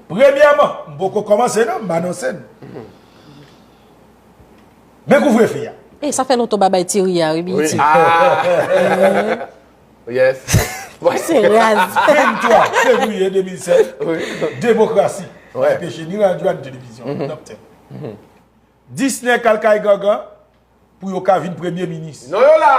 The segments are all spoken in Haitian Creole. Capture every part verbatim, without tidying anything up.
Premyèman, m poko kòmanse non, m anonse n. Men kouvrefe a. E sa fè lontan w pa bay Thierry a, wi, Wi. Thierry. Ah. Yes. Se raz. Venntwa fevriye de mil sèt, Wi. Demokrasi. Wè. Peche ni radyo ni televizyon. N ap tè. Dis nèg al kay gangan pou yo ka vin premye minis. Non, yo la.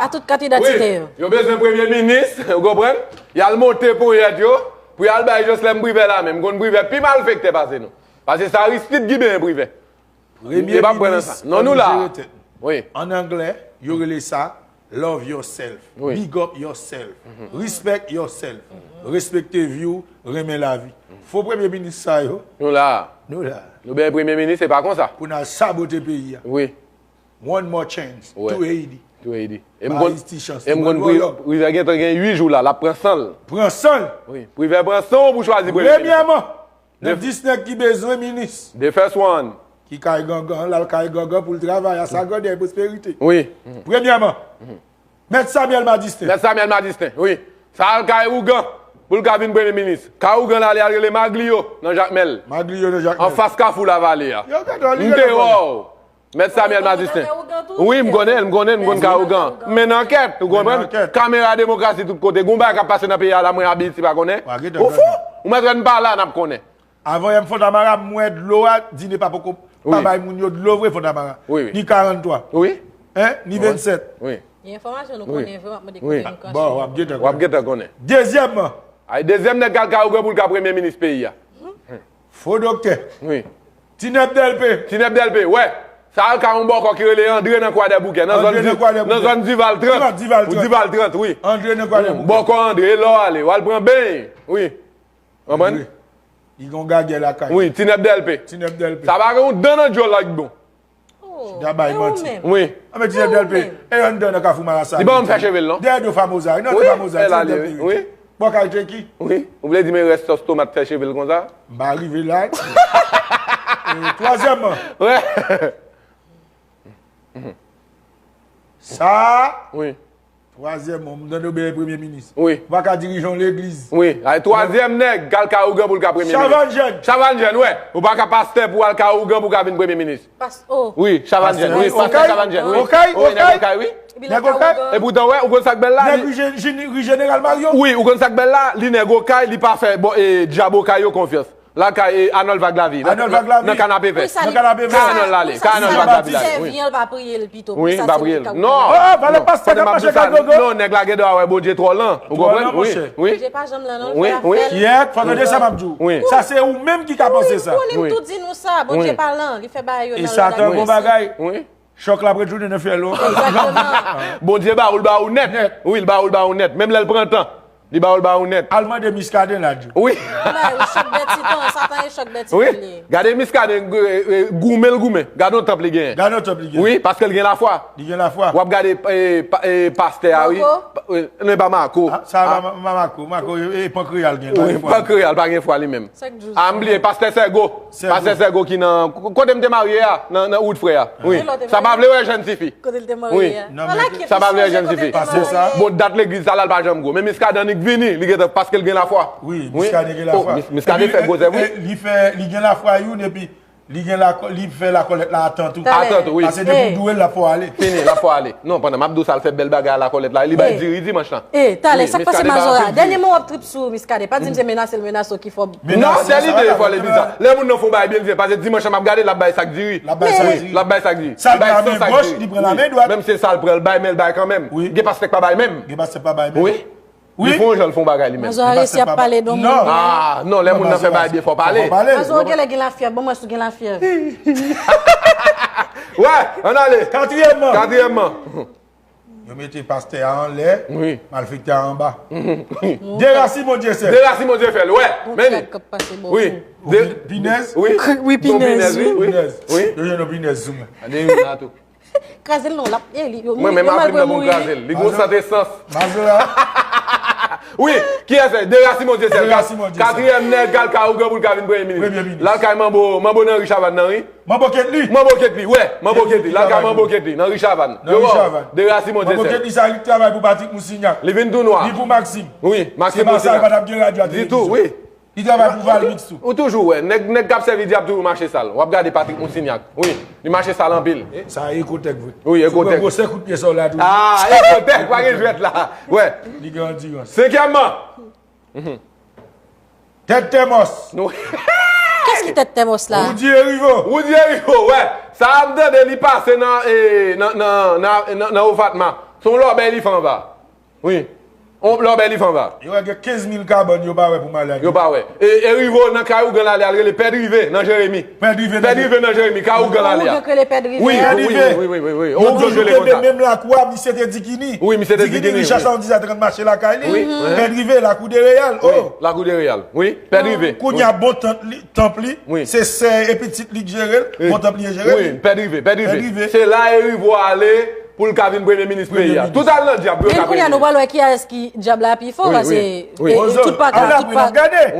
A tout kat idantite yo. Yo bezwen premye minis, ou konprann? Y al monte ponyèt yo, pou y al bay Joslèm Privè la menm. M konn Privè pi malfektè pase nou. Pase sa Aristide ki benyen Privè. Premye E pa pran nan minis, sa. Non, nou la. Jere tèt. Wi. An anglè, yo rele sa love yourself, Wi. Big up yourself, respect yourself, respekte vi w, renmen lavi. Fo premye minis sa yo, Nou la. nou la. Nou benyen premye minis, se pa konsa. Pou n al sabote peyi a. Wi. One more chance, Wè. two eighty. Tou e di. E m Ba konn, Haiti chans, e m nou konn ban pri, lòb. Privè gen tan gen uit jou la, l ap pran san l. Pran san l. Wi. Privè pran san w pou chwazi premye minis. Premyèman, nan dis nèg ki bezwen minis, The first one. ki kay gangan, l al kay gangan pou l travay a sa grandè e pwosperite. Wi. Premyèman, Mèt Samuel Madistin. Mèt Samuel Madistin, wi. Sa al kay ougan, pou l ka vin premye minis. Kay ougan la, li al rele Maglio, nan Jakmèl. Maglio nan Jakmèl. Anfas Kafou Lavale a. Yo gentan li M te gentan wè w. Mèt Samuel Madistin. Wi, m konnen, m konnen, m konn kay ougan. Men nan ankèt, ou konprann? Ankèt. Kamera demokrasi tout kote. Gon bagay k ap pase nan peyi a la, mwen abiti pa konnen. Wa gentan Ou fou? Ou mèt wè n pa la, n ap konnen. Avan yè m Fontamara, m wè dlo a, Dine pa poko pa Wi. Bay moun yo dlo vre Fontamara. Wi, wi. Ni karant twa, Wi. Hein, ni vennsèt. Wi. Gen enfòmasyon nou konnen vre, w ap mande Wi. kote n ka Bon, w swiv. Ap gentan W ap gentan konnen. Dezyèmman, Ay, dezyèm nèk k al kay ougan pou l ka premye minis peyi a. Fo doktè. Wi. Tinèp Dèlpe. Tinèp Dèlpe, wè. Sa al kay yon bòkò ki rele Andre nan Kwadèboukè, nan zòn Andre nan Kwadèboukè. Nan zòn Dival trant. Trant, Dival trant. Dival trant, wi. Andre nan Kwadèboukè. Bòkò Andre, e lè w ale, w al pran beny. Wi. Konprann? Li gon gagè lakay. Wi, Tinèp Dèlpe. Tinèp Dèlpe. Sa pa gen yon dan nan dyòl la ki bon. Oh, Da bay e ou manti. menm? Wi. A men Tinèp Dèlpe. E yon dan nan Kafou Marasa. Li pa yon fè cheve l, non? Dèyè do Famoza. Non, Wi, de Famoza. e la Tinèp li, Dèlpe. wi. Bòkay Tcheki. Wi. Ou vle di men rès sòs tomat fè cheve l konsa? M pa rive la. E, twazyèmman, Wè. sa. Wi. Twazyèmman, m tande w benyen premye minis. Wi. Ou pa ka dirije yon legliz. Wi. Ay, twazyèm nèg, k al kay ougan pou l ka premye minis. Chavannes Jeune. Chavannes Jeune, wè. Ou pa ka pastè pou al kay ougan pou ka vin premye minis. Pas, oh. Wi, Chavannes Jeune, wi. Pastè. Pastè Chavannes Jeune, wi. Okay, Wi, nèg okay. Okay, wi. Epi Nèg lè Okay. ka E poutan, wè, ou konn sa k bèl la? Nèg ri je- jini- ri jeneral Mario. Wi, ou konn sa k bèl la? Li nèg Okay, li pa fè bon, e, djab Okay yo konfyans. Lakay, e, Anòl Vaglavi. Nan- Anòl Vaglavi. Nan Kanapevè. Wi, sa Nan Kanapevè. Ka Anòl la ale, wi, ka Anòl sa, Vaglavi la li ale, wi. Sèvi an, l pa priye l pito. Wi, Pou sa, pa se priye li l. ka Non. Oh, valè Non. pastè k ap Fòk mache m di sa. kay gogo. Non, nèg la gen dwa wè Bondye twò lan. Ou Twò lan, konprann? Wi, monchè. wi. Bondye pa janm lan, non, l Wi, fè wi. afè l. Yèt, fò tande sa m ap di w. Wi. Sa se ou menm ki ka panse sa. Wi, m Wi. tou di nou sa. Bondye Wi. pa lan, li fè bagay yo E nan Satan lòd. Bon bagay. Chòk la ap retounen nan fyèl ou. Egzakteman. Bondye ba ou l ba ou nèt. Nèt. Wi, l ba ou l ba ou nèt. Menm lè l pran tan, li ba ou l ba ou nèt. Al mande Miskaden la, Djo. Wi. Wi, chòk bèt ti tan, Satan e chòk bèt ti tan li. Wi. Gade Miskaden, e, e, goumen l goumen. Gade yon tanp li genyen. Gade yon tanp li genyen. Wi, paske l gen lafwa. Li gen lafwa. W ap gade, e, pa- e, pastè a, wi. Mako? Pa- e, Non, e pa Mako. Ah, sa, ma- ma- Mako, Mako, e, e, Pankreal gen. Wi, Pankreal pa gen fwa li menm. Sèk djous. Ah, m bliye, pastè Sègo. Sègo. Pastè Sègo ki nan, kote m te marye a, nan, nan wout frè a. Wi. Kote l te Sa pa marye? Vle wè jèn tifi. Kote l te Wi. marye a? Non, Ala men- ki Sa pa Vle wè jèn kote l tifi. te Pastè sa. marye. Bon, dat legliz sa la, l pa janm gwo. Men Miskaden li vini, li gentan paske l gen lafwa. Wi, Miskaden gen lafwa. Oh, Mis- Miskaden fè gwo zèv, wi. Li fè, li gen lafwa youn, epi li gen la, li fè lakòlèt la atant tou. Talè. Atant tou, wi. Pase depi Hey. w dwe l, l ap fò ale. Fini, l ap fò ale. Non, pandan m ap di w sa, l fè bèl bagay a lakòlèt la. Li bay Hey. diri dimanch lan. E, talè, Wi, sa k pase Miskaden pa Mazora? fini. Dènyèman w ap trip sou Miskaden. Pa di m se menase l menase w ki fò. Non, se lide fò l epi sa. Lè moun nan fè yon bagay byen, l di, pase dimanch lan m ap gade, l ap bay sak diri. L ap bay sak Wi, diri. l ap bay sak diri. Sa l Bay pran san men sak gòch, diri. li pran la Wi. men dwat. Menm se sa l pran, l bay, men l bay kanmenm. Wi. Gen pastè k pa bay menm. Gen pastè k pa bay menm. Wi. Wi. Li fè yon jan l fè yon bagay li menm. Mazora resi ap pale don Non. moun. Ah, non, lè moun nan fè bagay byen, fò pale. Fò pale. Mazora genlè gen lafyèv. Bon, mwen sou gen lafyèv. Wè, ann ale. Katriyèmman, Katriyèmman. Yo mete pastè a anlè, Wi. malfektè a anba. Derasimon Dyesèl. Derasimon Dyesèl, wè. Men li. Kap pase bò. Wi. De- Pinèz. Wi. Wi, Don pinèz, wi. Pinèz. Wi. Yo jwenn yon pinèz sou mwen. Ane yon la tou. Kraze l non, l ap, e, li, yo, Mwen menm yo apli malgre m nan pou mouri. Kraze l. Li gon sante sans. Mazora. Wi, kiyès se? Derasimon Dyesèl. Derasimon Dyesèl. Katriyèm nèg k al kay ougan pou l ka vin premye minis. Premye minis. L al kay Manbo, Manbo nan ri Chavann nan, wi. Manbo Ketli. Manbo Ketli, wè. Manbo Ketli. L al kay Manbo Ketli, nan ri Chavann. Nan ri Chavann. Derasimon Manbo Dyesèl. Ketli sa li k travay pou Patrik Moussignac. Li vin tou nwa. Ni pou Maxime. Wi, Maxime Se pa sa, Moussignac. Pa t ap gen radyo a televizyon. Ditou, wi. Li travay pou Valmix tou. Ou toujou wè, nèg, nèg k ap sèvi dyab toujou mache sal. W ap gade Patrick Moussignac. Wi, li mache sal anpil. Sa Ekotèk vre. Wi, Ekotèk. Gwosè kout pye sa w la tou. Ah, Ekotèk, pa gen jwèt la. Wè. Li gen andirans. Senkyèmman. Tèt Tèmòs. Kès ki tèt Tèmòs la? Woody Erivo. Woody Erivo, wè. Sa a m tande li pase nan, eh, nan, nan, nan, nan, nan Ofatma. Se yon lòbèy li fè anba. Wi. On lòbèy li fè anba. Yo wè gen kenz mil kabann yo pa wè pou malad. Yo pa wè. E, Erivo nan kay ougan l ale, al rele Pè Drive nan Jeremi. Pè Drive nan Jeremi, kay ougan l ale a. Ougan k rele Pè Drive. Wi, wi, wi, wi, wi, wi. Yo toujou kenbe menm lakou a, misye te dikini. Wi, misye te dikini. Dikini Richard Sandy sa te konn mache lakay li. Wi. Pè Drive, lakou de Reyal. Wi, lakou de Reyal. Wi, Pè Drive. Kounye a bon tant li, tanp li, se sè e pitit li k jere l. Bon tanp li jere l. Wi, Pè Drive, Pè Drive. Se la Erivo ale pou l ka vin premye minis peyi a. Tout al nan dyab pou yo ka premye minis. Men kounye a nou pral wè kiyès ki dyab la pi fò, paske tout pa ka, tout pa,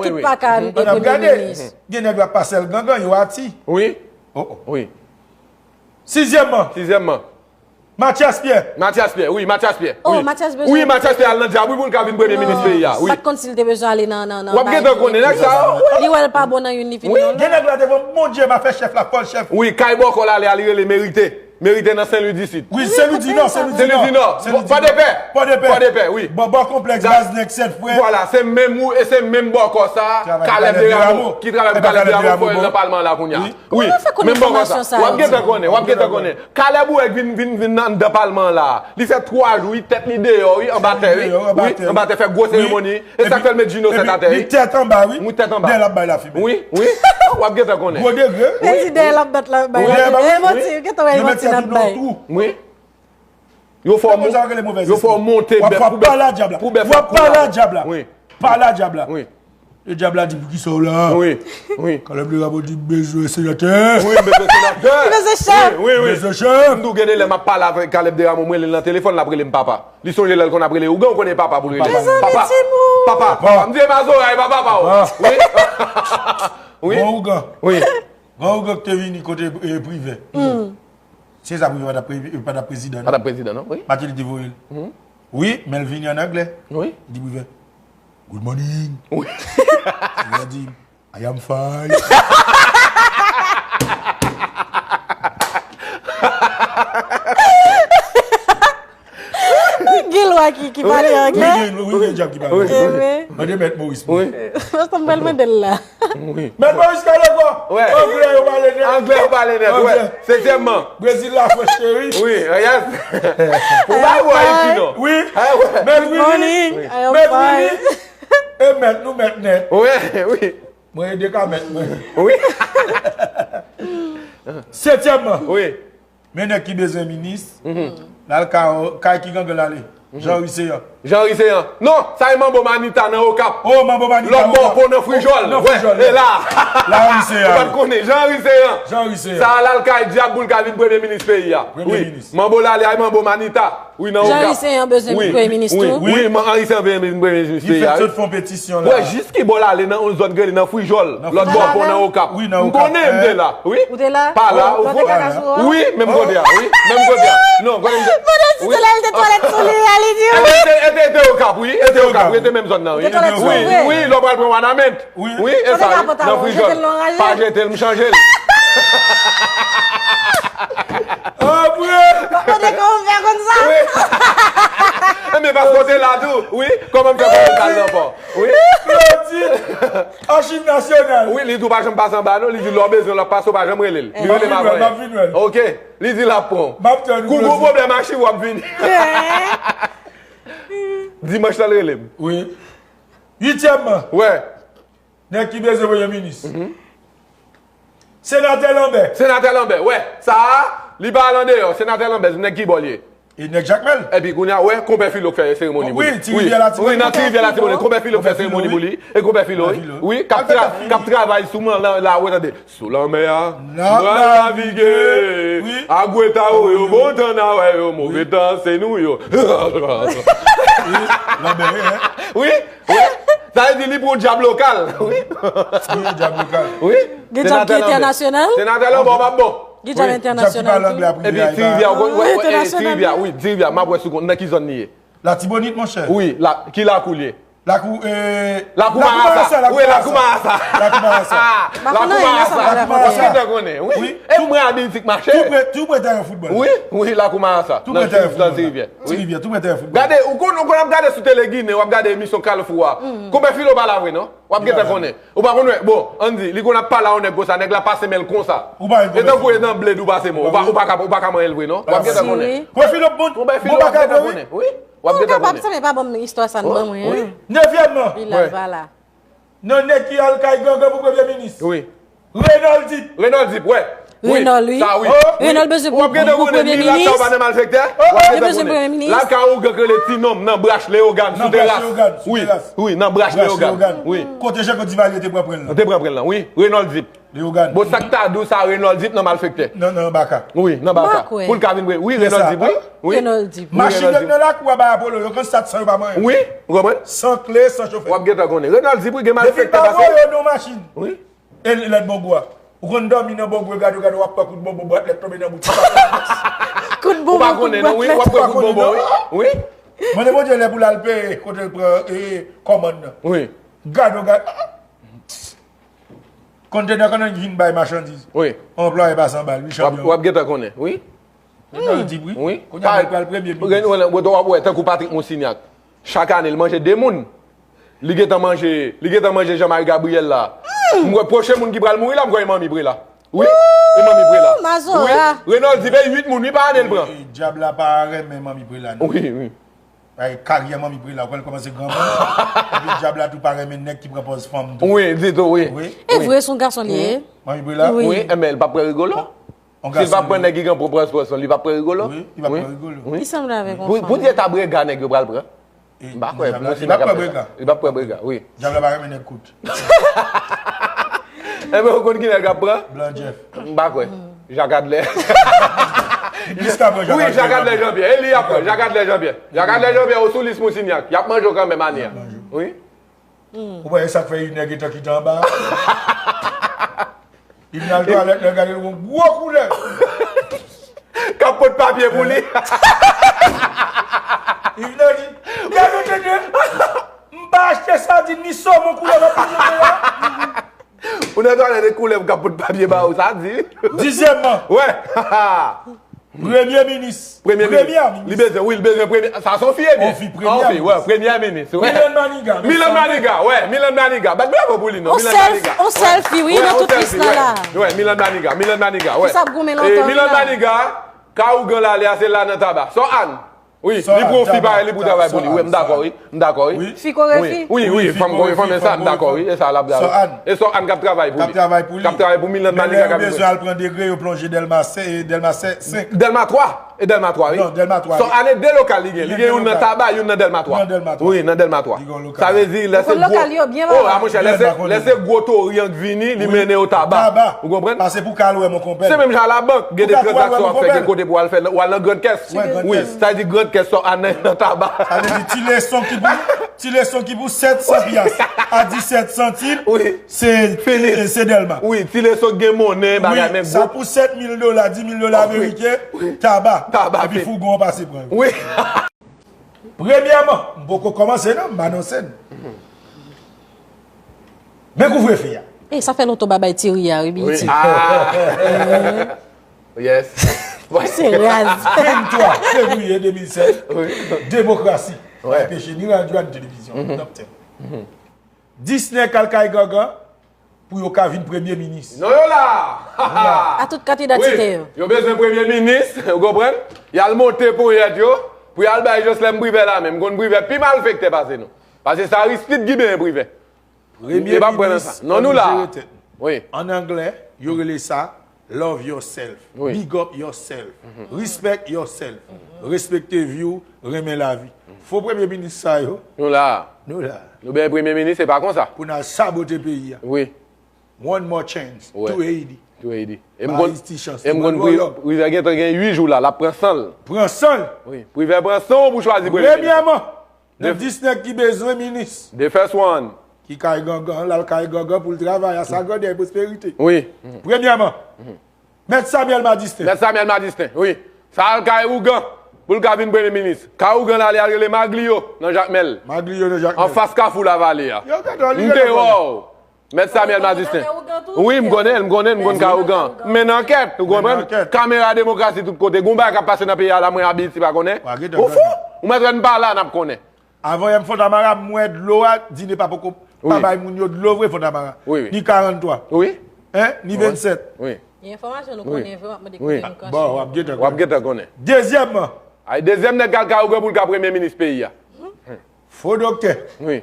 tout pa ka premye minis. Gen nèg la pase l gangan, yo ati. Wi. Oh, oh. Wi. Sizyèmman. Sizyèmman. Mathias Pierre. Mathias Pierre, wi, Mathias Pierre. Oh, Mathias bezwen. Wi, Mathias Pierre al nan dyab, wi, pou l ka vin premye minis peyi a. Wi. Sa k konn si l te bezwen ale nan, nan, nan. W ap gentan konnen nèg sa yo. Li wè l pa bon nan youn, li fini nan lòt. Gen nèg la devan Bondye, m ap fè chèf la, fò l chèf. Wi, kay bòkò l ale a, li rele Merite. Merite nan Sen Lwi di Sid. Wi, Sen Lwi di Nò, Sen Lwi di Nò. Pòdepè. Pòdepè, wi. Bò, bò konplèks baz nèg sèt frè. Vwala, se menm ou, e se menm bòkò sa, Caleb Desrameaux, ki travay pou Caleb Desrameaux, fò l nan palman la kounye a. Wi, menm bòkò sa. W ap gentan konnen, w ap gentan konnen. Caleb ou wè k vin, vin, vin anndan palman an la. Li fè twa jou, wi, tèt li deyò, wi, anba tè, wi. Wi, anba tè, fè gwo seremoni. E sa k fè l met Gino sèt atè, wi. Li tèt anba, wi. Wi, tèt anba. Dèyè l ap bay lafimen. Wi, wi. W ap gentan konnen. Gwo degre. Li di dèyè l ap bat la, bay lafimen. E manti, gentan wè e manti n ap bay. Wi. Yo fè w monte bèf pou bèf. W ap pale a dyab la. W ap pale a dyab la. Wi. Pale a dyab la. Wi. E dyab la di, "Poukisa w la?" Wi, wi. Caleb Desrameaux di, "M bezwen senatè." Wi, m bezwen senatè. M bezwen chèf. Wi, wi, wi. M bezwen chèf. M tou gen de lè m ap pale avèk Caleb Desrameaux, m rele l nan telefòn, l ap rele m papa. Li sonje lè l konn ap rele ougan, ou konnen papa pou l rele. Papa. Papa. Papa. M di, "Mazoray, papa, papa." Wi. Wi. Bon ougan. Wi. Bon ougan ki te vini kote, eh, Privè. Se sa Privè pa t ap pre-, pa t ap prezidan, non? Pa t ap prezidan, non, wi. Martelly te voye l. Wi, men l vini an anglè. Wi. Li di Privè, "Good morning." Wi. Privè di, "I am fine." Gen lwa ki, ki pale anglè. Wi, gen, wi, gen dyab ki pale anglè. Mande Mèt Moris pou. Wi. Pastè m pral mande l la. Wi. Mèt Moris Kaleko. Anglè yo pale nèt. Anglè yo pale nèt, wi. Setyèmman. Brezil la, French Terry. Wi, yes. Pou bay ou Ayiti, non. Wi. Mèt Willy. Mèt Willy. E mèt nou mèt nèt. Wi, wi. Mwen ede ka mèt mwen. Wi. Setyèmman. Wi. Men nèg ki bezwen minis, l al ka-, kay ki gangan l ale. Jean Riceyan. Jean Riceyan. Non, sa e Manbo Manita nan Okap. Oh, Manbo Manita Okap. Lòt bò pon nan Frijòl. Nan Frijòl, e la. La Riceyan. Ou pa t konnen, Jean Riceyan. Jean Riceyan. Sa a l al kay dyab pou l ka vin premye minis peyi a. Premye minis. Manbo l ale ay Manbo Manita. Wi, nan Okap. Jean Riceyan bezwen vin premye minis tou. Wi, wi, Henri Ceyan bezwen vin premye minis peyi a, wi. Li fè tout fon petisyon la. Wè, jis ki bò l ale nan yon zòn k rele nan Frijòl. Lòt bò pon nan Okap. Wi, nan Okap. M konnen, m te la. Wi. Ou te la? Pa la, ou fò. Wi, menm kote a, wi. Menm kote a. Non, konnen m te. Pandan ti te la, li te twalèt sou li a, li di, wi. E te, e te, e te Okap, wi. E te Okap, wi. E te menm zòn nan, wi. Ou te twalèt sou li, wi. Wi, lè w pral pran Wanament. Wi, e sa, wi. Nan Frijòl. Pa jete l, m chanje l. Apre. Kote ke w fè konn sa? Wi. Enben, paske w te la tou. Wi, kòman m fè konnen w t al nan pò? Wi. Claudine, Achiv Nasyonal. Wi, li di w pa janm pase anba, non. Li di lè w bezwen l ap pase, w pa janm rele l. Li rele m avan. M ap vin wè l. Ok. Li di l ap pran w. M ap tann ou. Kou gwo pwoblèm achiv w ap vini. Dimanch lan l rele m. Wi. Uityèmman. Wè. Nèg ki bezwen premye minis. Senatè Lanbè. Senatè Lanbè, wè. Sa a, li pa al andeyò. Senatè Lanbè, nèg ki bò l ye? E nèg Jakmèl. Epi kounye a, wè, Konpè Filo k fè seremoni pou li. Wi, Ti Rivyè Latibonit. Wi, nan Ti Rivyè Latibonit. Konpè Filo k fè seremoni pou li. E Konpè Filo, wi. Wi, k ap tra-, k ap travay sou mwen la, la, wè, tande. Sou lanmè a, n ap navige. Wi. Agweta yo, bon tan n a wè yo, move tan se nou yo. Wi, lanmè, wi, hein? Wi, wi. Sa vle di li pran dyab lokal. Wi. Wi, dyab lokal. Wi. Gen dyab ki entènasyonal? Senatè Lanbè p ap bon. Gen dyab entènasyonal tou. Epi Ti Rivyè, wi, wi, wi, Ti Rivyè, wi, Ti Rivyè, m ap wè sou kont nan ki zòn li ye. Latibonit, monchè. Wi, la, ki lakou l ye? Lakou, eh, Lakou Marasa. Wi, Lakou Marasa. Lakou Marasa. Lakou Marasa. Lakou Marasa. Ou gentan konnen, wi. Wi. E mwen a Biltik mache. Tou pre, tou pre teren foutbòl. Wi, wi, Lakou Marasa. Tou pre teren foutbòl. Nan Ti Rivyè. Wi. Ti Rivyè, tou pre teren foutbòl. Gade, ou konn, ou konn ap gade sou Tele Ginen, w ap gade emisyon Kalfou a. Konbyen filo pa la vre, non? W ap gentan konnen. Ou pa konn wè. Bon, Andy, li konn ap pale a yon nèg konsa, nèg la pase men l konsa. Ou pa konn. E tankou e nan bled ou pase men w. Ou pa, ou pa ka, ou pa ka manyen l vre, non? W ap gentan konnen. Konbyen filo bon, bon bagay vre, wi. Wi. W ap gentan konnen. Ou kapab, sa, men pa ban m istwa sa, n ban mwen, wi. Nevyèmman. Li la, l pa la. Nan nèg ki al kay gangan pou premye minis. Wi. Renold Deep. Renold Deep, wè. Wi, Renold, wi. Sa, wi. Renold bezwen pou, pou premye minis. Ou ap gentan konnen, ni Laka ou pa nan malfektè. Ou ap gentan konnen. Laka ougan k rele Ti Nonm nan Brach Leyogàn, sou teras. Nan Brach Leyogàn, sou teras. Wi, wi, nan Brach Leyogàn. Wi. Kote Jean Claude Duvalier te pran pran l lan. Te pran pran l lan, wi. Renold Deep. Leyogàn. Bon, sa k ta di w sa, Renold Deep nan malfektè. Nan, nan baka. Wi, nan baka. Pou l ka vin pre-, wi, Renold Deep, wi. Wi. Renold Deep. Machin yo k nan lakou a bay Apollo, yo konn sa san yo pa manyen. Wi, ou konprann? San kle, san chofè. W ap gentan konnen. Renold Deep, wi, gen malfektè pase. Depi pa voye yo nan machin. Wi. E lèt bonbon a. Ou konn dòmi nan bonbon, gade, gade, w ap pran kout bonbon, bwat lèt tonbe nan bout. Kout bonbon, ou pa konnen, non, wi, w ap pran kout bonbon, wi. Wi. Mande Bondye lè pou l al peye, kote l pran, e, kòmann nan. Wi. Gade, gade. Kontenè kannan ki vin bay machandiz. Wi. Anplwaye pase anba l, wi, chanpyon. W ap gentan konnen, wi. Renold Deep, wi. Wi. Kounye a, li pral premye minis. Ren-, ren-, w ap wè, tankou Patrick Monsignac. Chak ane, li manje de moun. Li gentan manje, li gentan manje Jean Marie Gabriel la. M kwè pwochen moun ki pral mouri la, m kwè e Manmi Prela. Wi, e Manmi Prela. Mazora. Wi, Renold Deep, e uit moun, wi, pa ane l pran. E, dyab la pa renmen Manmi Prela, non. Wi, wi. Ay, karyè Manmi Prela, ou konn l kòmanse granmoun. Epi dyab la tou pa renmen nèg ki pran pòz fanm tou. Wi, ditou, wi. Wi. E vre, se yon gason li ye. Manmi Prela? Wi. Wi, enben, l p ap pran Rigolo. Si l p ap pran nèg ki gen pran pòz fanm, li p ap pran Rigolo? Wi, li p ap pran Rigolo. Wi. Ki sanble avèk yon fanm. Pou, pou di e ta brega nèg yo pral pran. M pa kwè, Monsignac ap pran brega. Li p ap pran brega, wi. Dyab la pa renmen nèg kout. Enben, ou konn ki nèg ap pran? Blan Jeff. M pa kwè. Jacques Adler. Li plis ka pran Jacques Adler. Wi, Jacques Adler Jean-Pierre. E li ap pran, Jacques Adler Jean-Pierre. Jacques Adler Jean-Pierre, ou sou lis Monsignac. Y ap manje w kanmenm ane a. Wi. Ou pa wè sa k fè Inè gentan kite anba a? Li vin al twalèt, lè gade l gon gwo koulè. K ap pot papye pou li. Li vin al di, gade tande, m pa achte sadin ni somon koulè m ap manje la. Ou nan twalèt e koulè m k ap pot papye ba ou, sa di. Dizyèmman. Wè. Premye minis. Premye minis. Premye minis. Li bezwen, wi, li bezwen premye. Sa se yon fi, ebyen. Yon fi, premye minis. Wè, premye minis. Wè. Milan Maniga. Milan Maniga, wè, Milan Maniga. Bat bravo pou li, non, Milan Maniga. On sèl fi, wi, nan tout lis la la. Wè, Milan Maniga, Milan Maniga, wè. Ki sa ap goumen lontan, Milan Maniga, ka ougan l ale a, se la nan Taba. Sò Ann. Wi, li pran fi parèy li pou travay pou li. Wi, m dakò, wi. M dakò, wi. Fi kore fi? Wi, wi, fanm kore fanm, e sa, m dakò, wi. E sa, l ap travay. E Sò Ann k ap travay pou li. K ap travay pou li. K ap travay pou Milan Maniga. Lè yo bezwen al pran degre, yo plonje Dèlma senk, e Dèlma senk. Dèlma twa. E Dèlma twa, wi. Non, Dèlma twa. Sò Ann e de lokal li gen. Li gen youn nan Taba, youn nan Dèlma twa. Nan Dèlma twa. Wi, nan Dèlma twa. Li gen yon lokal. Sa vle di, lè se gwo, oh, a, monchè, lè se, lè se gwo tori an k vini, li mennen yo Taba. Ou konprann? Pase pou ka al wè mon konpè. Se menm jan a labank, gen de tranzaksyon w ap fè, gen kote pou w al fè, w al nan Grand Caisse. Wi, Grand Caisse. Sa vle di Grand Caisse, Sò Ann nan Taba. Sa vle di ti leson ki pou, ti leson ki pou sèt san pyas a disèt santim, se, se Dèlma. Wi, ti leson gen monnen, bagay, men gwo. Sa pou sèt mil dola, dis mil dola ameriken, Taba. Taba. Epi fougon an pase pran yo. Wi. Premyèman, m poko kòmanse non, m anonse n. Men kouvrefe a. E sa fè lontan w pa bay Thierry a, wi, Thierry. Ah. Yes. Se raz. Venntwa fevriye de mil sèz. Wi. Demokrasi. Wè. Anpeche ni radyo a ni televizyon. Top ten. Dis nèg k al kay gangan pou yo ka vin premye minis. Non, yo la! A tout kat idantite yo. Wi, yo bezwen premye minis, ou konprann? Y al monte ponyèt yo, pou y al bay Joslèm Privè lamen. M konn Privè pi malfektè pase nou. Pase sa Aristide ki benyen Privè. Premye minis ap oblije retèn. Wi. An anglè, yo rele sa love yourself, wi, big up yourself, respect yourself, respekte vi w, renmen lavi. Fo premye minis sa yo. Nou la. Nou la. Nou benyen premye minis, se pa konsa. Pou n al sabote peyi a. Wi. One more chance to Haiti. To Haiti. E m konn, e m konn Privè gentan gen uit jou la, l ap pran san l. Pran san l. Wi. Privè pran san w pou chwazi premye minis. Premyèman, nan dis nèg ki bezwen minis. The first one. Ki kay gangan, l al kay gangan pou l travay a sa grandè e pwosperite. Wi. Premyèman, Mèt Samuel Madistin. Mèt Samuel Madistin, wi. Sa al kay ougan. Pou l ka vin premye minis. Ka ougan l ale al rele Maglio nan Jakmèl. Maglio nan Jakmèl. Anfas Kafou Lavale a. M te wè w. Mèt Samuel Madistin. Wi, m konnen l, m konnen l, m konn ka ougan. Men nan ankèt, ou konprann? Kamera demokrasi tout kote. Gon bagay k ap pase nan peyi a la, mwen abiti pa konnen. Ou fou? Ou mèt wè n pa la, n ap konnen. Avan yè m Fontamara, m wè dlo a, Dinepa poko pa bay moun yo dlo vre Fontamara. Ni karant twa. Hein? Ni vennsèt. Gen enfòmasyon nou konnen vre, w ap mande kote nou kache. Bon, w ap gentan konnen. W ap gentan konnen. Dezyèmman. Ay, dezyèm nèg k al ka ougan pou l ka premye minis peyi a. Fo doktè. Wi.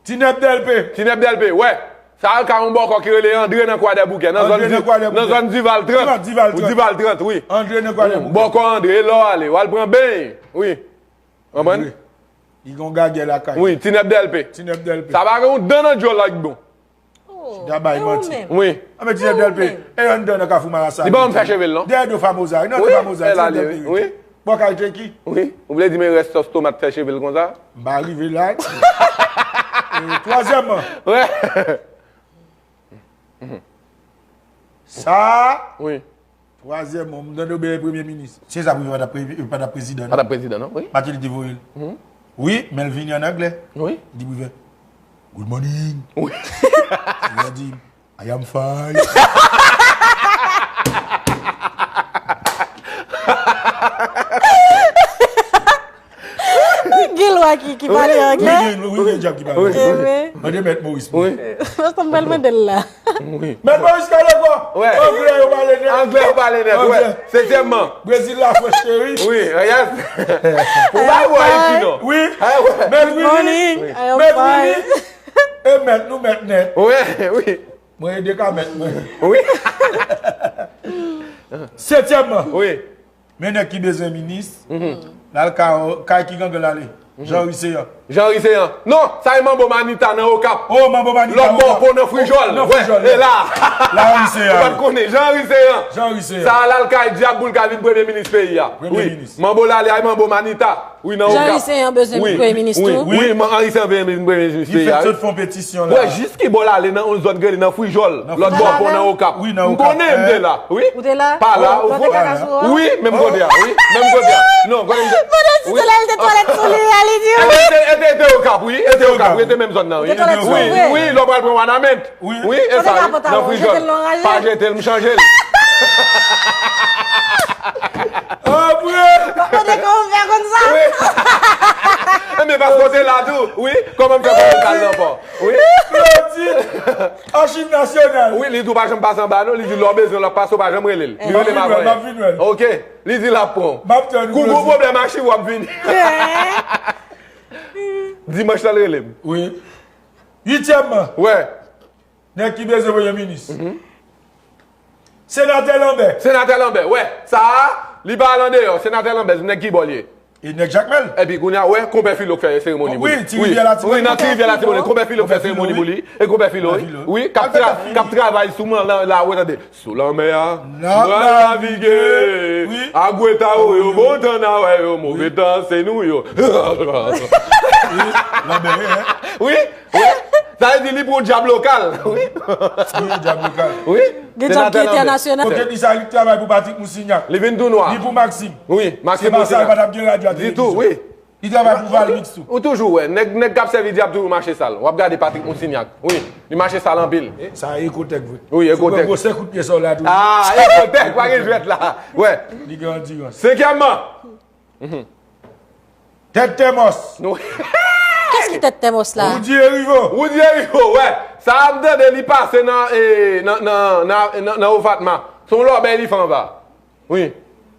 Tinèp Dèlpe. Tinèp Dèlpe, wè. Sa al ka yon bòkò ki rele Andre nan Kwadèboukè, nan zòn Dival trant. Nan zòn Dival trant. Dival trant, wi. Andre nan Kwadèboukè. Bòkò Andre, e lè w ale, w al pran beny. Wi. Konprann? Li gon gagè lakay. Wi, Tinèp Dèlpe. Tinèp Dèlpe. Sa pa gen yon dan nan dyòl la ki bon. Chita bay manti. Wi. Anben Tinèp Dèlpe, e anndan nan Kafou Marasa. Li pa konn fè cheve l non. Dèyè do Famoza, nan do Famoza, Tinèp Dèlpe. Wi. Bò kay Tcheki. Wi. Ou vle di men rès sòs tomat fè cheve l konsa? M pa rive la. E, twazyèmman. Wè. Sa. Wi. Twazyèmman, m tande w byen premye minis. Se sa Privè pa t ap pre- pa t ap prezidan non. Pa t ap prezidan non, wi. Mateli te voye l. Wi, men l vini an anglè. Wi. Li di Privè, "Good morning." Wi. Privè di, "I am fine." Gen lwa ki, ki pale anglè. Wi, gen, wi, gen djab ki pale anglè. Mande Mèt Moris pou mwen. Paske m pral mande l la. Mèt Moris kale kò. Anglè yo pale nèt. Anglè yo pale nèt, wi. Setyèmman. Brezil la frèch cheri. Wi, yes. Pou bay wè Ayiti non. Wi. Mèt Willy. Mèt Willy. E mèt nou mèt nèt. Wi, wi. Mwen ede ka mèt mwen. Wi. Setyèmman. Wi. Men nèg ki bezwen minis, l al ka, kay ki gangan l ale. Jean Riceyan. Jean Riceyan. Non, sa e Manbo Manita nan Okap. Oh, Manbo Manita. Lòt bò pon nan Frijòl. Nan Frijòl, e la. La Riceyan. Ou pa t konnen, Jean Riceyan. Jean Riceyan. Sa al al kay dyab pou l ka vin premye minis peyi a. Premye minis. Manbo l ale ay Manbo Manita. Wi, nan Okap. Jean Riceyan bezwen vin premye minis tou. Wi, Jean Riceyan bezwen vin premye minis peyi a. Li fè sot fè yon petisyon la. Wè, jis ki bò l ale nan yon zòn ki rele nan Frijòl. Lòt bò pon nan Okap. Wi, nan Okap. M konnen m te la. Wi. Ou te la? Pa la, ou fò. Wi, menm kote a, wi. Menm kote a. Non, konnen m te. Pandan ti te la, li te twalèt sou li a, li di wi. E te, e te, e te Okap, wi. E te Okap, wi. E te menm zòn nan, wi. Wi, wi, lè w pral pran Wanament. Wi, e sa, wi. Nan Frijòl. Pa jete l, m chanje l. Apre. Kote kòman w fè konn sa? Wi. Enben, paske w te la tou. Wi, kòman m fè konn kal nan pò? Wi. Claudine, Achiv Nasyonal. Wi, li di w pa janm pase anba non. Li di lè w bezwen l ap pase, w pa janm rele l. Li rele m apre. M ap vin wè l. Ok. Li di l ap pran w. M ap tann ou. Kou gon pwoblèm achiv, w ap vini. Dimanch la l rele m. Wi. Uityèmman. Wè. Nèg ki bezwen premye minis. Senatè Lanbè. Senatè Lanbè, wè. Sa a, li pa al andeyò. Senatè Lanbè, nèg ki bò l ye? E nèg Jakmèl. Epi kounye a, wè, konpè Filo k fè seremoni pou li. Wi, Ti Rivyè Latibonit. Wi, nan Ti Rivyè Latibonit. Konpè Filo k fè seremoni pou li. E konpè Filo, wi. Wi, k ap tra- k ap travay sou mwen la, la, wè, tande. Sou lanmè a, n ap navige. Wi. Agweta yo, bon tan n a wè yo, move tan se nou yo. Wi, Lanbè, wi, hein. Wi. Wi. Sa vle di li pran yon djab lokal. Wi. Wi, djab lokal. Wi. Gen djab ki entènasyonal. Kote li sa, li travay pou Patrick Moussignac. Li vin tou nwa. Li pou Maxime. Wi, Maxime Moussignac. Se pa sa, li pa t ap gen radyo a televizyon. Ditou, wi. Li travay pou Valmix tou. Ou toujou wè, nèg, nèg k ap sèvi dyab toujou mache sal. W ap gade Patrick Moussignac. Wi, li mache sal anpil. E, sa Ekotèk vre. Wi, Ekotèk. Gwosè kout pye sa w la tou. Ah, Ekotèk, pa gen jwèt la. Wè. Li gen andirans. Senkyèmman. Tèt Tèmòs. Kès ki tèt Tèmòs la? Roudy Hériveaux. Roudy Hériveaux, wè. Sa a m tande li pase nan, eh, nan, nan, nan, nan, nan Ofatma. Se yon lòbèy li fè anba. Wi.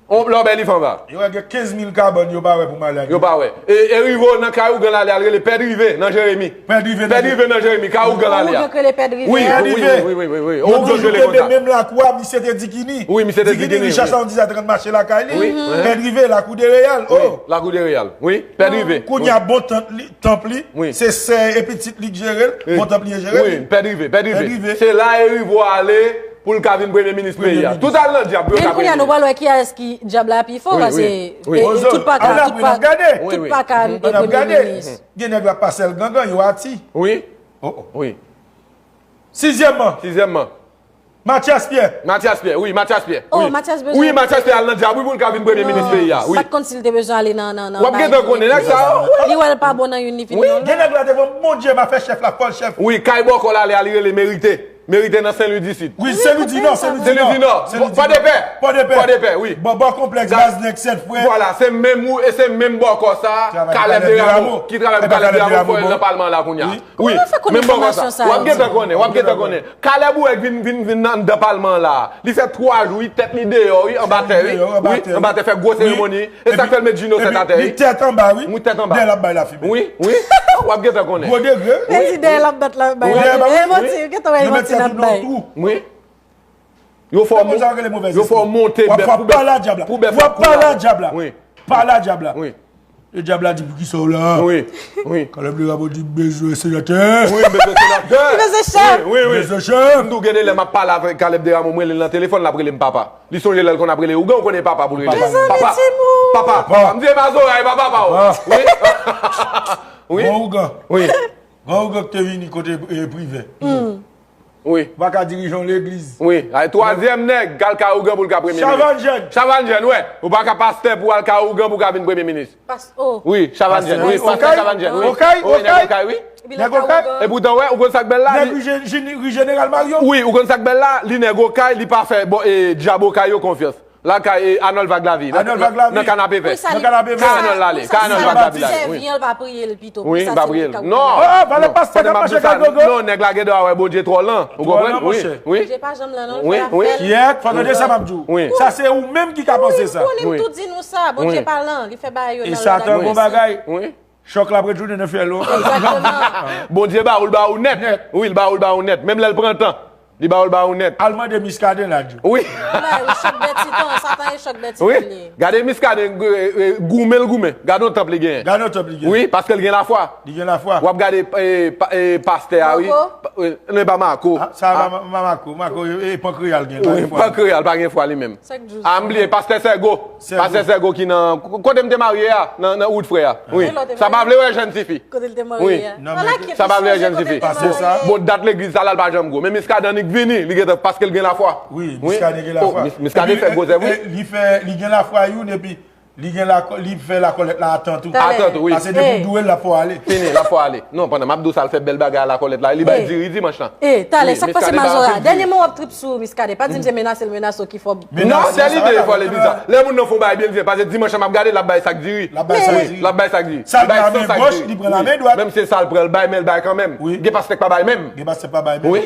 On lòbèy li fè anba. Yo wè gen kenz mil kabann yo pa wè pou maladi. Yo pa wè. E, Hériveaux nan kay ougan l ale al rele Pè Drivé nan Jeremi. Pè Drivé nan Jeremi, kay ougan l ale a. Wi, wi, wi, wi, wi. Yo toujou kenbe menm lakou a, misye te Dikini. Wi, misye te Dikini, Richard Saondiza te konn mache lakay li. Wi. Pè Drivé, lakou de Reyal. Wi, lakou de Reyal. Wi, Pè Drivé. Kounye a bon tant li, tanp li, se sè e pitit li k jere l, bon tanp li jere l. Wi, Pè Drivé, Pè Drivé. Se la Hériveaux ale pou l ka vin premye minis peyi a. Tout al nan dyab pou yo ka premye minis. Men kounye a nou pral wè kiyès ki dyab la pi fò, paske tout pa ka, tout pa ka vin premye minis. Gen nèg la pase l gangan, yo ati. Wi. Wi. Sizyèmman. Sizyèmman. Mathias Pierre. Mathias Pierre, wi, Mathias Pierre. Oh, wi. Mathias bezwen. Wi, Mathias Pierre al nan dyab, wi, pou l ka vin premye minis peyi a, wi. Sa t konn si l te bezwen ale nan, nan, nan. W ap gentan konnen, nèg sa yo. Li wè l pa bon nan youn, li vin nan lòt. Gen nèg la te fè, Bondye, m a fè chèf la, fò l chèf. Wi, kay bòkò l ale a, li rele Merite. Merite nan Sen Lwi di Sid. Wi, Sen Lwi di Nò, Sen Lwi di Nò. Pòdepè. Pòdepè, wi. Bò, bò konplèks, Baz Nèg, Sèt Frè. Vwala, se menm ou, e se menm bòkò sa, Kalèb Deramo, ki travay pou Kalèb Deramo, fò l nan palman la kounye a. Wi, menm bòkò sa. W ap gentan konnen, w ap gentan konnen. Kalèb ou wè k vin, vin, vin nan, anndan palman an la. Li fè twa jou, wi, tèt li deyò, wi, anba tè, wi. Wi, anba tè, fè gwo seremoni. E sa k fè l met Gino sèt atè, wi. Li tèt anba, wi. Wi, tèt anba. Dèyè l ap bay lafimen. Wi, wi. W ap gentan konnen. Gwo degre. Li di dèyè l ap bat la, bay lafimen. E manti, gentan wè manti l ap bay. Wi. Yo fè w monte bèf pou bèf. W ap pale a dyab la. W ap pale a dyab la. Wi. Pale a dyab la. Wi. E dyab la di, "Poukisa w la?" Wi, wi. Kalèb Leramo di, "M bezwen senatè." Wi, m bezwen senatè. M bezwen chèf. Wi, wi, wi. M bezwen chèf. M di w gen de lè m ap pale avèk Kalèb Leramo, m rele l nan telefòn, l ap rele m papa. Li sonje lè l konn ap rele ougan, ou konnen papa pou l rele. Papa. Papa. Papa. M di, "E mazora, e pa papa w." Wi. Wi. Bon ougan. Wi. Bon ougan ki te vini kote, eh, Privè. Wi. Ou pa ka dirije yon legliz. Wi. Ay, twazyèm nèg, k al kay ougan pou l ka premye minis. Chavanjèn. Chavanjèn, wè. Ou pa ka pastè pou al kay ougan pou ka vin premye minis. Pas-, oh. Wi, Chavanjèn, wi, pastè Chavanjèn, wi. Okay, okay. Wi, nèg Okay, wi. Nèg Okay. E poutan, wè, ou konn sa k bèl la? Nèg ri Jeneral Mario. Wi, ou konn sa k bèl la? Li nèg Okay, li pa fè, bon, e, dyab Okay yo konfyans. Lakay, e, Anòl Vaglavi. Anòl Vaglavi. Nan Kanapevè. Nan Kanapevè. Kay Anòl l ale. Kay Anòl Vaglavi l ale. Wi. Sèvi an, l pa priye l pito. Wi, l pa priye l. Non. Oh, oh, valè pastè k ap mache kay gogo. Non, nèg la gen dwa wè Bondye twò lan. Ou konprann? Wi, wi. Bondye pa janm lan, non. Wi, wi. Kiyèt, fò tande sa m ap di w. Wi. Sa se ou menm ki ka panse sa. Wi, ou konnen m tou di nou sa. Bondye pa lan, li fè bagay yo nan lòd. E Satan gon bagay. Wi. Chòk la ap retounen nan fyèl ou. Egzakteman. Bondye ba ou, l ba ou nèt. Nèt. Wi, l ba ou, l ba ou nèt. Menm lè l pran tan, li ba ou, l ba ou nèt. Al mande Miskaden la, Djo. Wi. Wè, wi, chòk dè titan, Satan e chòk dè titan li ye. Wi. Gade Miskaden, e, e, goumen l goumen. Gade yon tanp li genyen. Gade yon tanp li genyen. Wi, paske l gen lafwa. Li gen lafwa. W ap gade, e, pa, e, pastè a, wi. Mako? Pa, e, non, e pa Mako. Ah, sa, Ma-, Ma-, Mako. Mako, e, e, pankreya l gen, pa gen fwa. Wi, pankreya l pa gen fwa li menm. Sa k di w sa? Ah, m bliye, pastè Sègo. Sègo. Pastè Sègo ki nan, ko-, kote m te marye a, nan, nan wout frè a. Wi. Sa pa vle wè jèn tifi. Kote l te marye a. Wi. Sa pa vle wè jèn tifi. Bon, dat legliz sa la, l pa janm gwo. Men Miskaden li k vini, li gentan, paske l gen lafwa. Wi, Miskaden gen lafwa. Wi. Oh, Mis-, Miskaden fè gwo zèv, wi. Li fè, li gen lafwa youn, epi li gen la, li fè lakòlèt la atan tou. Atan tou, wi. Pase depi w doure l, l ap fè w ale. Fini, l ap fè w ale. Non, pandan m ap di w sa, l fè bèl bagay a lakòlèt la. Li bay diri dimanch lan. E, talè, sa k pase Mazora? Dènyèman w ap trip sou Miskaden. Pa di m se menase l menase w ki fè w. Non, se lide, fò l di sa. Lè moun nan fè yon bagay byen, l di, pase dimanch lan m ap gade, l ap bay sa k diri. L ap bay sa k diri. L ap bay sa k diri. Sa l bay san sa k diri. Li pran lamen dwat. Menm se sa l pran, l bay, men l bay kanmenm. Wi. Gen pastè k pa bay menm. Gen pastè k pa bay menm. Wi.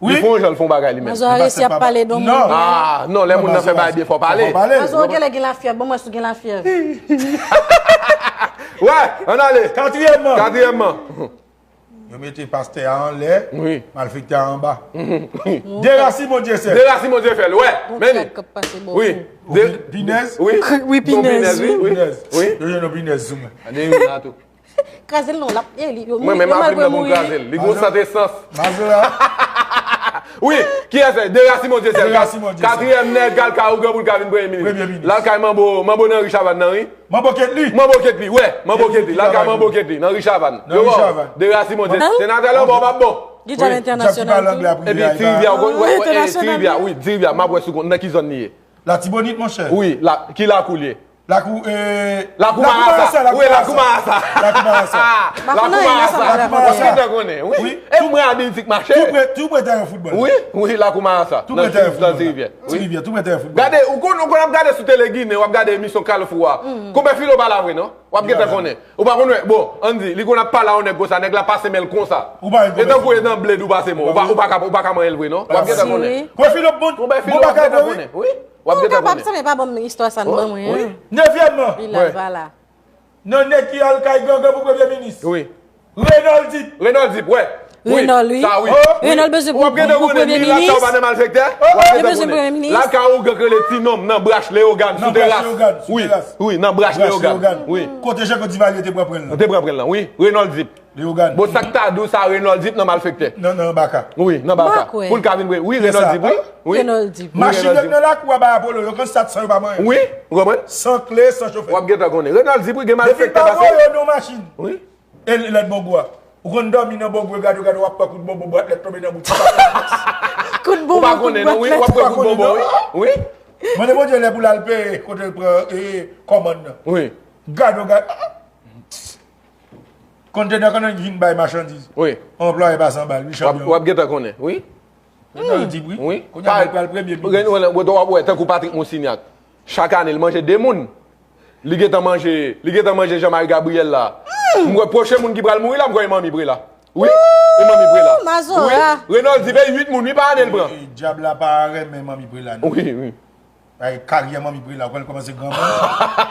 Li fè yon jan, l fè yon bagay li menm. Mazora resi ap pale de yon moun. Ah, non, lè moun nan fè bagay byen, fò pale. Mazora genlè gen lafyèv, bon, mwen sou gen lafyèv. Wè, ann ale. Katriyèmman. Katriyèmman. Yo mete pastè a anlè, wi, malfektè a anba. Wi. Derasimon Dyesèl. Derasimon Dyesèl, wè. Men li. Wi. Pinèz. Wi. Wi, pinèz, wi. Pinèz, wi. Wi. Yo jwenn yon pinèz sou mwen. Ane yon la tou. Kraze l non, l ap, e, li, yo, mwen menm ap vin nan pou m kraze l. Li gon sant esans. Mazora. Wi, kiyès se? Derasimon Dyesèl. Derasimon Dyesèl. Katriyèm nèg k al kay ougan pou l ka vin premye minis. Premye minis. L al kay Manbo, Manbo nan ri Chavann nan, wi. Manbo Ketli. Manbo Ketli, wè. Manbo Ketli. L al kay Manbo Ketli, nan ri Chavann. Nan ri Chavann. Derasimon Dyesèl. Senatè lan bon, m ap bon. Wi. Epi Ti Rivyè, ou konn, wè, wè, Ti Rivyè, wi, Ti Rivyè, m ap wè sou kont nan ki zòn li ye. Latibonit, monchè. Wi, la, ki lakou l ye? Lakou, eh, Lakou Marasa. Wi, Lakou Marasa. Lakou Marasa. Lakou Marasa. Lakou Marasa. Ou gentan konnen, wi. Wi. E mwen a Biltik mache. Tou pre, tou pre tèren foutbòl. Wi, wi, Lakou Marasa. Tou pre tèren foutbòl. Nan Ti Rivyè. Wi. Ti Rivyè, tou pre tèren foutbòl. Gade, ou konn, ou konn ap gade sou Tele Ginen, w ap gade emisyon Kalfou a. Konbyen filo pa la vre, non? W ap gentan konnen. Ou pa konn wè, bon, ann di, li konn ap pale a yon nèg konsa, nèg la pase men l konsa. Ou pa wè konbyen filo. E tankou e nan bled ou pase men w. Ou pa, ou pa ka, ou pa ka manyen l vre, non? W ap gentan konnen. Konbyen filo bon, bon bagay vre, wi. Wi. W ap gentan konnen. Ou kapab, sa, men pa ban m istwa sa, non, mwen. Wi. Nevyèmman. Li la, li pa la. Nan nèg ki al kay gangan pou premye minis. Wi. Renold Deep. Renold Deep, wè. Wi. Renold, wi. Sa, wi. Renold bezwen pou, pou premye minis. W ap gentan konnen, li lakay ou pa nan malfektè. W ap gentan konnen. Li bezwen premye minis. Lakay ou gangan rele Ti Nonm, nan Brach Leyogàn, sou teras. Nan Brach Leyogàn, sou teras. Wi, nan Brach Leyogàn. Wi. Kote Jean Claude Duvalier te pran pran l lan. Te pran pran l lan, wi. Renold Deep. Leyogàn. Bon, sa k ta di w sa, Renold Deep nan malfektè. Nan, nan baka. Wi, nan baka. Pou l ka vin pre-, wi, Renold Deep, wi. Wi. Renold Deep. Machin yo k nan lakou a bay Apollo, yo konn stat san yo pa manyen. Wi, ou konprann? San kle, san chofè. W ap gentan konnen. Renold Deep, wi, gen malfektè pase. Depi pa voye yo nan machin. Wi. E lèt bonbo a. Ou konn dòmi nan bonbo, gade, gade, w ap pran kout bonbo, bwat lèt tonbe nan bout. Ou pa konnen non, wi, w ap pran kout bonbon, wi. Wi. Mande Bondye lè pou l al peye kote l pran e, kòmann nan. Wi. Gade w gade. Kontenan kannan ki vin bay machandiz. Wi. Anplwaye pa san bal, wi, chanpyon. W ap gentan konnen, wi. Nan di wi. Wi. Kounye a pral premye minis. W ap wè tankou Patrick Monsignac. Chak ane, l manje de moun. Li gentan manje, li gentan manje Jean Marie Gabriel la. M kwè pwochen moun ki pral mouri la, m kwè e Manmi Prela. Wi, e Manmi Prela. Mazora. Wi, Reynold di bay uit moun, wi, pa ane l pran. E, dyab la pa renmen Manmi Prela, non. Wi, wi. Ay, karyè Manmi Prela, ou konn kòmanse granmoun.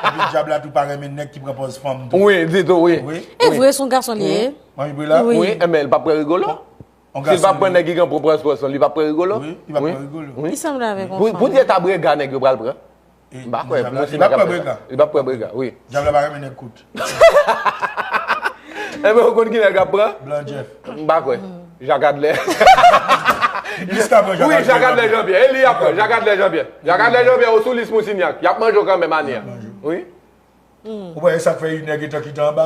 Epi dyab la tou pa renmen nèg ki pran pòz fanm tou. Wi, ditou, wi. Wi. E vre, se yon gason li ye. Manmi Prela? Wi. Wi, enben, l p ap pran Rigolo? Si l p ap pran nèg ki gen pran pòz fanm, li p ap pran Rigolo? Wi, li p ap pran Rigolo. Wi. Ki sanble avèk yon fanm? Pou, pou di e ta brega nèg yo pral pran. M pa kwè, li p ap pran brega. Li p ap pran brega, wi. Dyab la pa renmen nèg kout. Enben, ou konn ki nèg ap pran? Blan Jeff. M pa kwè. Jacques Adler. Wi, Jacques Adler Jean-Pierre. E li ap pran, Jacques Adler Jean-Pierre. Jacques Adler Jean-Pierre, ou sou lis Monsignac. Y ap manje w kanmenm ane a. Wi. Ou wè, e sa k fè yon nèg etan ki te anba.